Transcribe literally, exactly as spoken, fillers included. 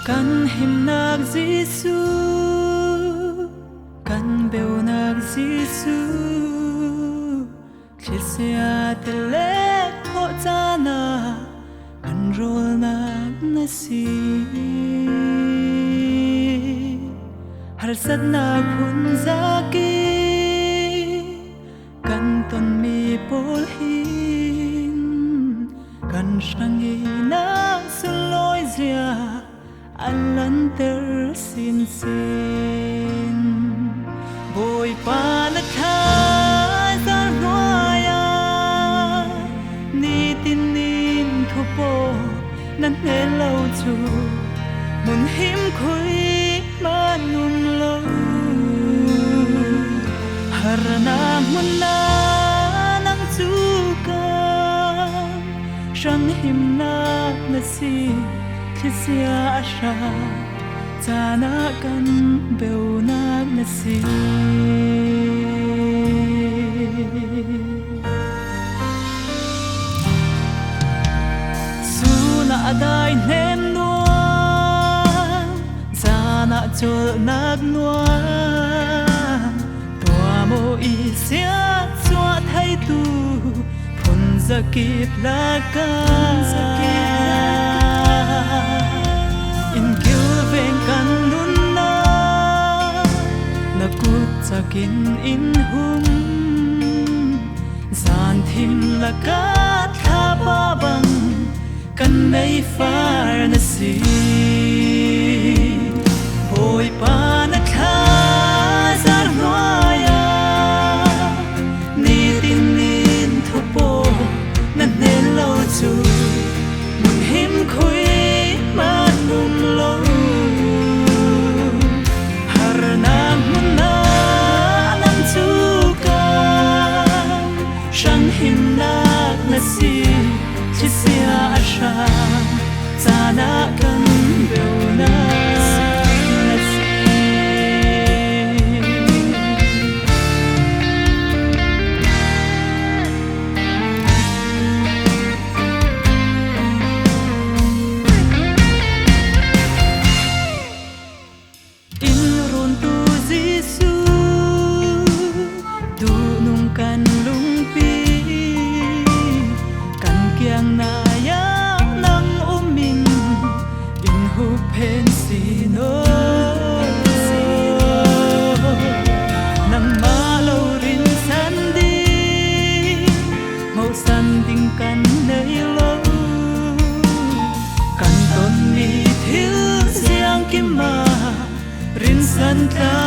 Kan himnak Jesuh, kan beunak Jesuh, thlisia te le thawh caan ah kan rawlnak na si. Harsatnak phun zak i kan tonmi pawl hin kan hrang i na sunlawi zia an lanter sinsin. Bawipa na thlazar hnuai ah nitin in thupaw na hnel lo cu hmun him khui man um lo. Harnak hmun ah nang cu kan hranghimnak na si, thlisia a hra caan ah kan beunak na si. Sun ah a dai hnem nuam, zan ah colhnak nuam, tuamaw i siat cuah theitu phun zakip lakah inn kilveng kan nunnak na kut cak in in hum. Zanthim lakah thlapa bang kan meifar na si. Bawipa na thlazar hnuai ah nitin in thupaw na hnel lo cu hmun him khui man um lo. Harnak hmun ah nang cu kan hranghimnak na si, thlisia a hra caan ah kan beunak na si. In runtu Jesuh, duhnung kan lungpi, kan kiang nai ah nang um in in huphen si no. Nangmah lo rinsan ding, hmohsan ding kan nei lo. Kan tonmi thil ziangkim ah rinsan tla